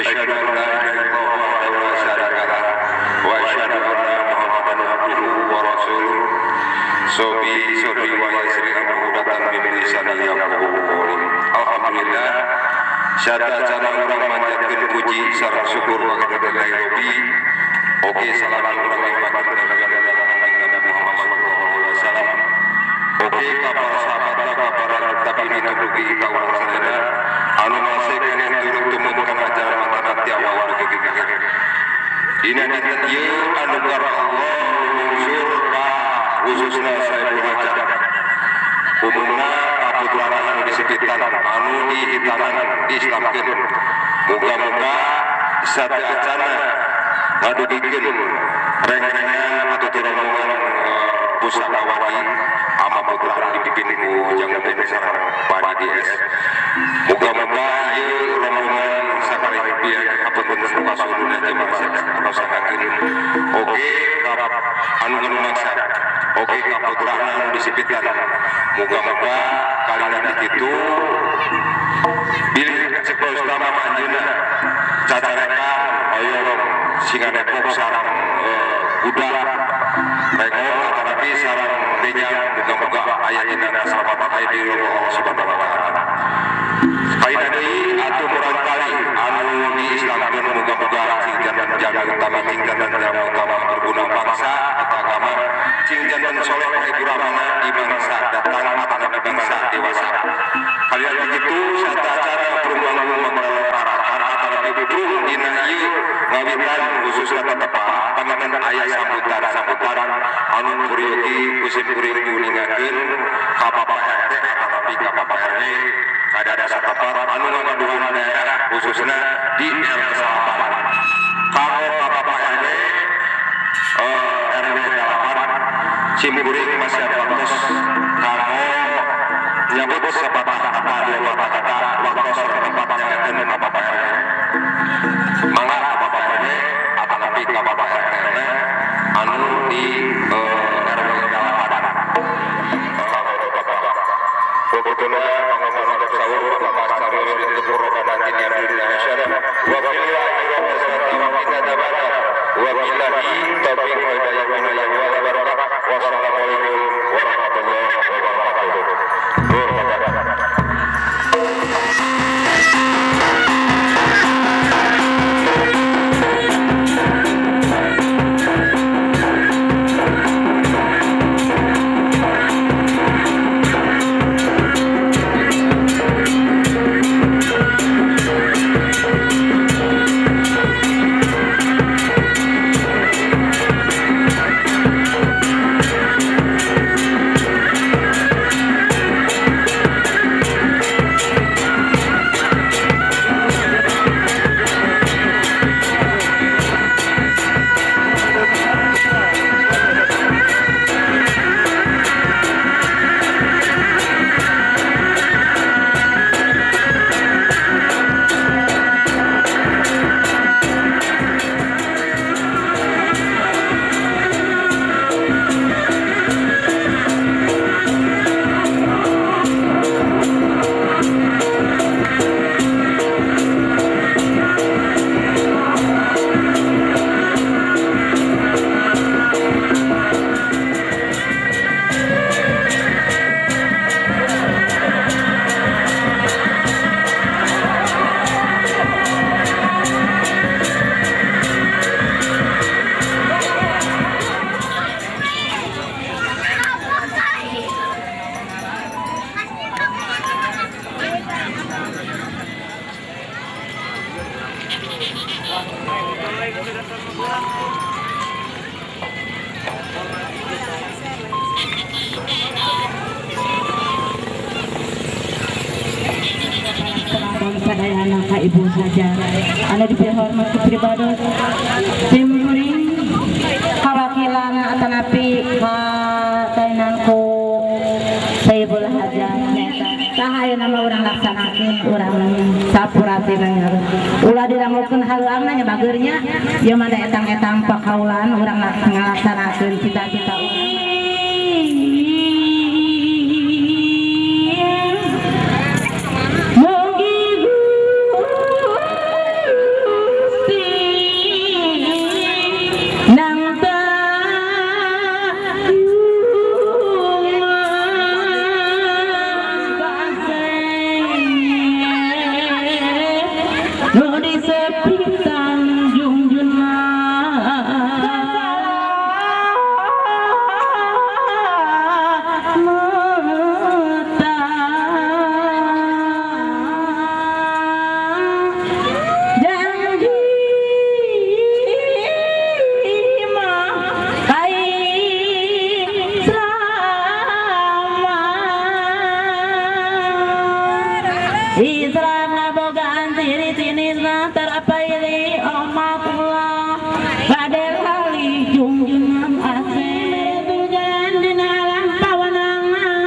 Asyhadu an la ilaha illallah wahdahu la syarika lah wa asyhadu anna Muhammadan abduhu wa rasuluh. Sobi sobi wa yasri amrudatan min lisani yafqahu qawli. Alhamdulillah sadacana urang manjatkeun puji sareng syukur ka Rabbi. Oke salam urang limpakeun ka Nabi Muhammad sallallahu alaihi wasallam. Oke ka para sahabat ka para tabi'in dugi ka urang sadaya anu masih keneh turut tumut kana ajaran mantan ti awal dugi ka akhir. Dina dinten ieu anu Allah lungsur ka khususna Saiful Hajat, umumna kaputrana anu disepitan anu dihitanan diislamkeun. Muga-muga sateuacana ngadugikeun reng-rengan atau rombongan pusakawati ama putra dipimpin ku Jang Udin sareng Pak DS. Muga-muga ieu rombongan sakalih pihak hapunten kasuluna jeung rasakakeun. Oke anu maksa oke kaputrana anu disipitan. Muga-muga kalina kitu bilih cek utama anjeunna cacarekan hoyong singa Depok sareng budak rengong tapi sareng benjang. Muga-muga aya dina kasalamatan aya di ridho Allah Subhanahu wa taala. Kaina deui atuh murang kali anu diislamkeun muga-muga cing janten jaga utama, cing janten jaga utama berguna bangsa atau agama, cing janten soleh ibu ramana di bangsa datang atau di bangsa dewasa. Kalian begitu satacara perumbangun menggelar atau lebih burung dina ieu ngawitan khususna tetepa panganten aya sambutan-sambutan anu kuriogi kusim kuring diuningakeun ka Bapak RT atanapi ka Bapak RW kada satempat anu ngagaduhan daerah khususna di RT 8. Kanggo ka Bapak RW RW 8 sim kuring masih ada waktos kanggo nyebut sepatah kata dua patah kata waktos tempat nyangakeun ka Bapak RW. Mangga ka Bapak RW atanapi ka Bapak RT anu di RW 8. Begitulah pengumuman sahur Bapak Sarul itu robbana atina fid dunya hasanah wa fil akhirati hasanah wa qina adzabannar. Wa billahi taufiq wal hidayah wal barakah. Wassalamualaikum warahmatullahi wabarakatuh. Sadayana ka Ibu saja anu dipihormat ku pribados sim kuring kawakilan atanapi katainan ku Saiful Hajat tah ayeuna mah urang laksanakeun urang sapuratina ulah dilangukeun haluangna nya bageurnya ieu mah da etang-etang pakaulan urang ngalaksanakeun cita-cita urang. Mugi diri tinisna terapaili omatullah badel hali jungjunan ase meretujan dina alam pawanangan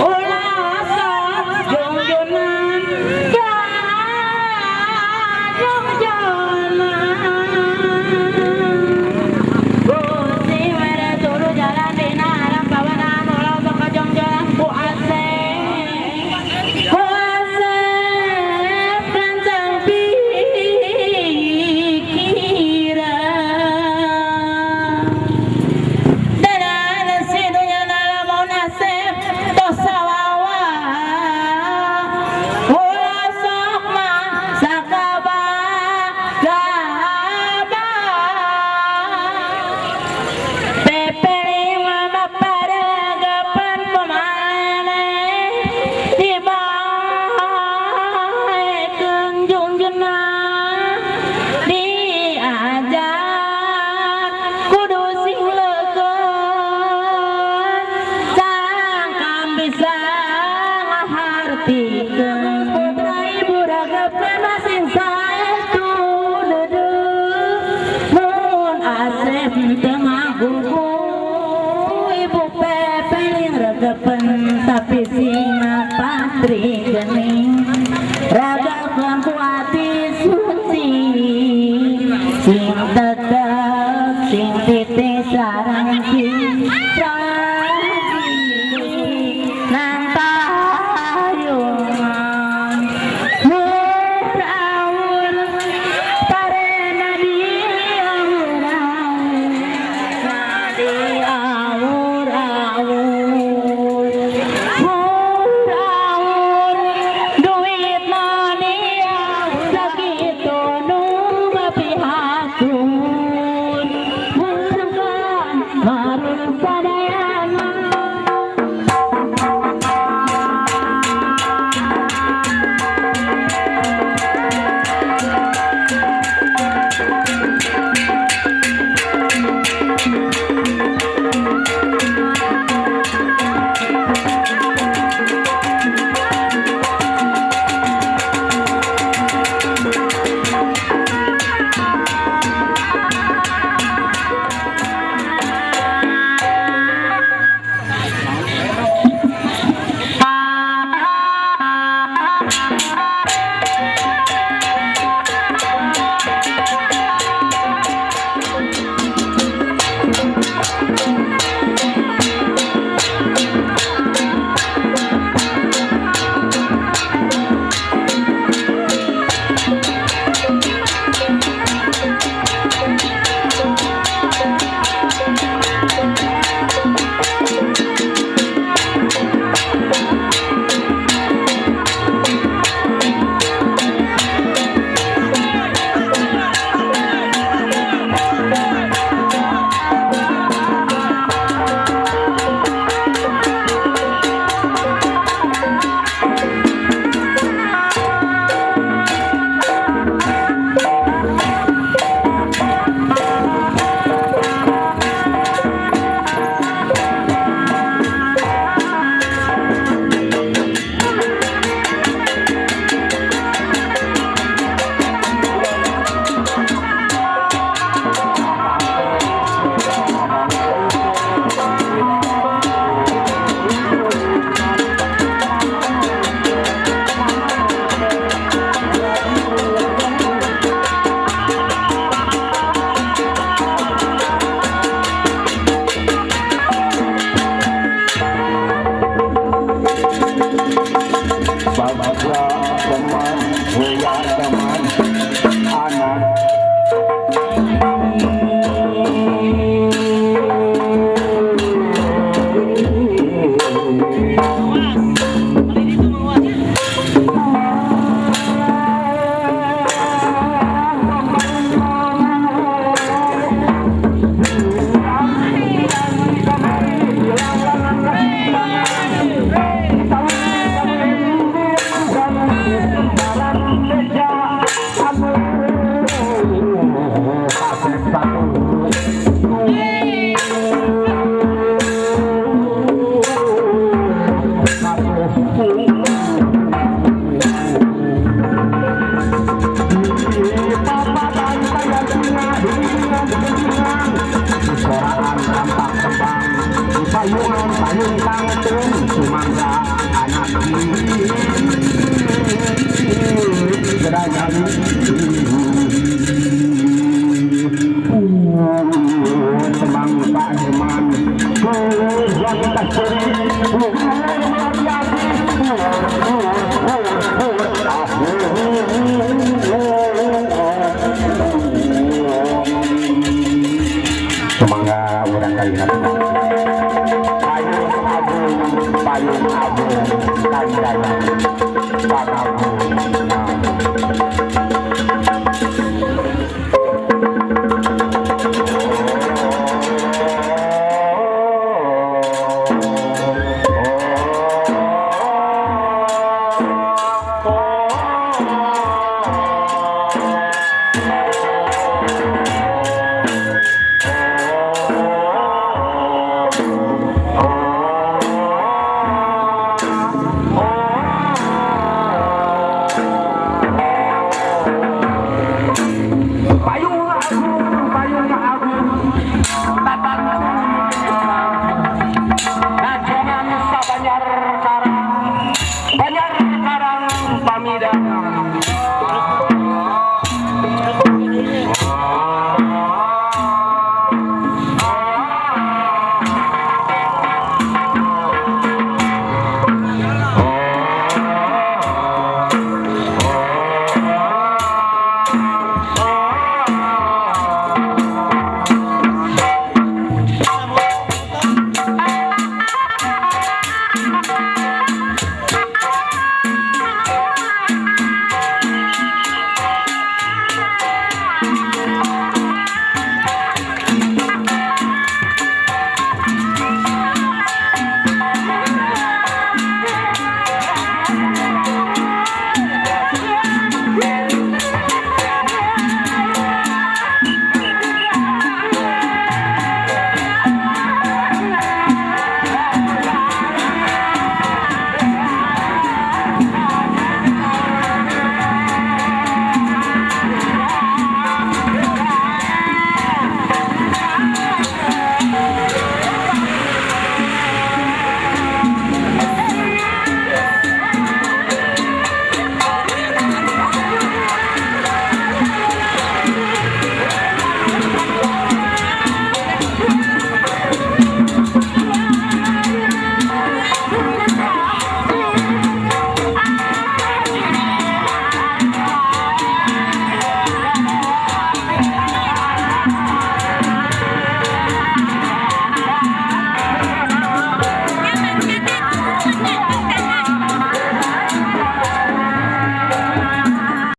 ulah sok jungjunan Gusti mere turu jalan dina alam pawanangan ulah sok kajongjonan ku ase ku ase. Payungan payung tangtung sumangga anak Gerayani Semang Pak Herman Sumangga urang kalihat payung agung payung agung kandana pakagung.